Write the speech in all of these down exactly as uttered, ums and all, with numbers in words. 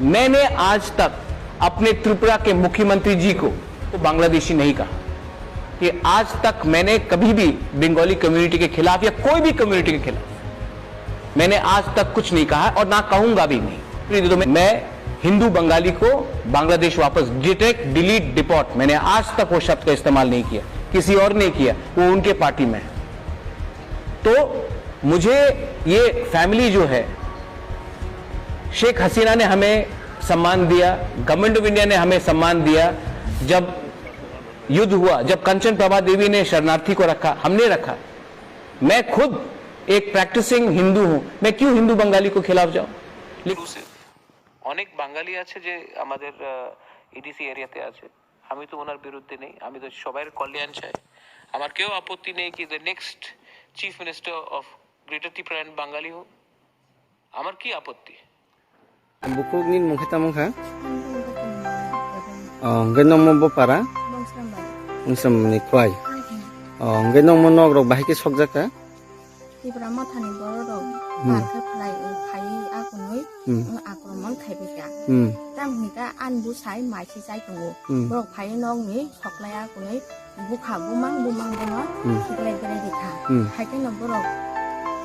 मैंने आज तक अपने त्रिपुरा के मुख्यमंत्री जी को तो बांग्लादेशी नहीं कहा, कि आज तक मैंने कभी भी बंगाली कम्युनिटी के खिलाफ या कोई भी कम्युनिटी के खिलाफ मैंने आज तक कुछ नहीं कहा और ना कहूंगा भी नहीं। तो मैं, मैं हिंदू बंगाली को बांग्लादेश वापस डिटेक्ट, डिलीट, डिपोर्ट, मैंने आज तक वो शब्द का इस्तेमाल नहीं किया, किसी और ने किया, वो उनके पार्टी में है। तो मुझे ये फैमिली जो है, शेख हसीना ने हमें सम्मान दिया, गवर्नमेंट ऑफ इंडिया ने हमें सम्मान दिया। जब युद्ध हुआ, जब कंचन प्रभा देवी ने शरणार्थी को रखा, हमने रखा। मैं खुद एक प्रैक्टिसिंग हिंदू हूँ, मैं क्यों हिंदू बंगाली को खिलाफ जाऊँ? অনেক বাঙালি আছে যে আমাদের ইডিসি এরিয়াতে আছে। আমি তো ওনার বিরুদ্ধে নেই, আমি তো সবার কল্যাণ চাই। আমার কেউ আপত্তি নেই কি the next chief minister of greater Tipraland বাঙালি হোক। আমার কি আপত্তি? Bukhuk ni mung khe tamo wngkha? O, hwnkhe nokmo bopara? Bongsrambani kwai. O, hwnkhe nokmo nok rok bahai khe sokjak kha? Tipra Mothani borok rok Hmm. bar khe phlai, o, phaiwi akunwi, Hmm. o, akromon khaibai kha. Hmm. Tamo hwnkhe ani bwsai mai se chai tongo. Hmm. Borok phaiwi nokni soklai akunwi bukha bumang bumang bono Hmm. khiklai berai rikha. Hmm. Hai kheno borok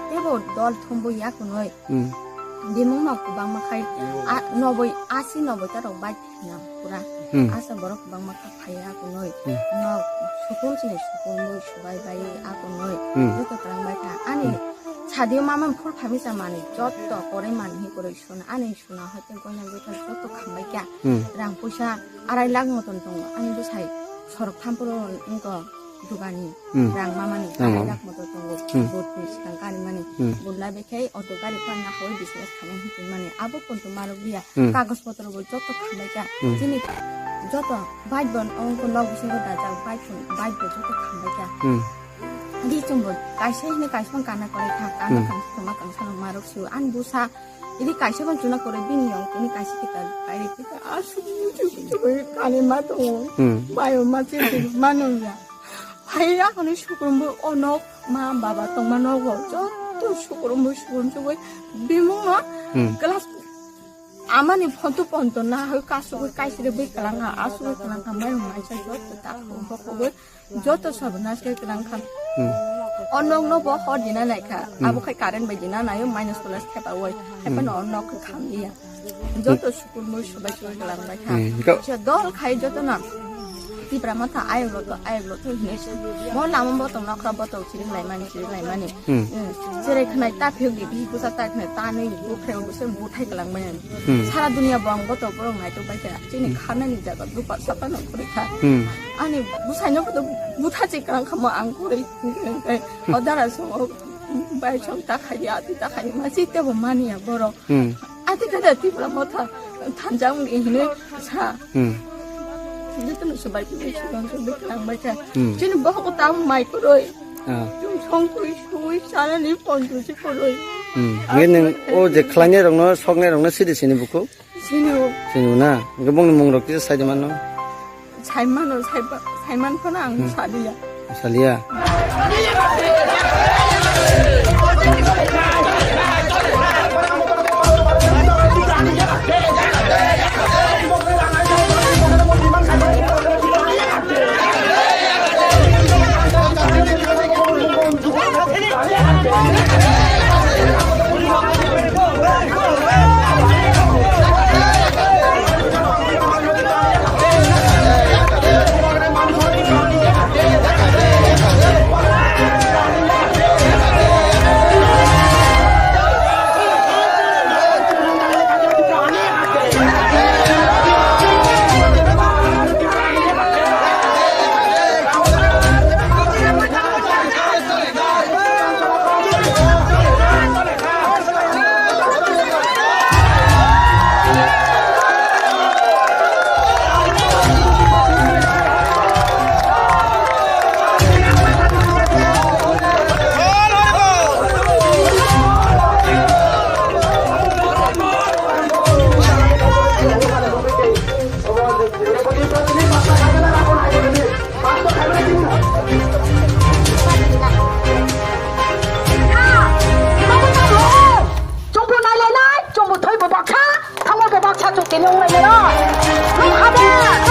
teibo dol thumbui akunwi Hmm. bimung no kwbangma khai, a, noboi, asi noboi ta rok bai thwina pura. Hmm. Asa borok kwbangma kha phai akunwi. Hmm. Nok sukum sini sukum bui subai bai akunwi. Hmm. Joto kwrang bai kha. Ani Hmm. sadio mama phul phamisa mani joto korai mani hi koroi suna. Ani suna hoite goina gothar joto khambai kha. Hmm. Rang puisa arai lakh moton tongo. Ani bwsai sorok thampuro wngkha dugani Hmm. rang mamani Rang arai mama. lakh moton tongo. Hmm. Bot ni swkang kani mani. Hmm. Bot lai bai khai auto gari panna hoi business khainai hinwi mani. Abo konto marok biya. Hmm. Kagoj potro bo joto khambai kha. Hmm. Chini joto bike bo wngkha nok bisingo dajak bike bo, bike bo joto khambai kha. Hmm. Di chwngbo kaisa hini kaisa kana kwrwi kha, kana Hmm. kangsa tongma kangsa no marok sio. Ani bwsa idi kaisa ban chuna kwrwi bini yong tini kaisa kita kairi kita asuk muchuk muchuk kani ma tongo. Hmm. Bayo ma chiri ma nungya. Hai akhoni sukurumbo onok ma baba tongma nogo joto sukurumbo sukurum chugwi bimung no Hmm. class amani phonto phonto na hai kasugwi kaisiri bwi kwlangkha asugwi kwlangkha mai mai sa joto tak bokogwi joto sabana se kwlangkha. Hmm. Onok no bo hor dina naikha Hmm. abo khai current bai dina nayo minus plus thepa wai hai Hmm. phano onok khamliya. Joto sukur mui subai subai kwlangbai kha. Hmm, go. Kisa dol khai joto na. Tipra Motha ayok loto, ayok loto hinwi se. Mo lama botong nokra botong chiring lai mani, chiring lai mani. Hmm. Hmm. Cherai khnai ta phiyok di, bihi kusa ta khnai ta nui ni bukhrai o bwswk buthai kwlangbai. Hmm. Sara dunia bo ang botong borok naitok bai kha. Chini Hmm. khanani jaga dupa sapa no kwrwi kha. Hmm. Ani bwsai no bodo butha chi kwlang kha mo ang kwrwi. Hmm. O dara song o bai song ta khai di, ati ta khai di, ma chi tebo mani ya borok. Hmm. Ati kada Tipra Motha thanjang ni hinwi sa. Hmm. Jotono subai subai subai subai kwlangbai kha. Hmm. Chini bohok tang mai kwrwi. Ah. Chwng song twi sui sanani pon twi si kwrwi. Hmm. Nge nang o je khlainai rokno, soknai rokno sidi sini bukhuk? Sini o. Sini o na? Nge bongni mung rok kisa sai de mano? Saimano, saiba-, saiman phano ang Hmm. saliya. Saliya. Tini wng lai mano. Nung hada.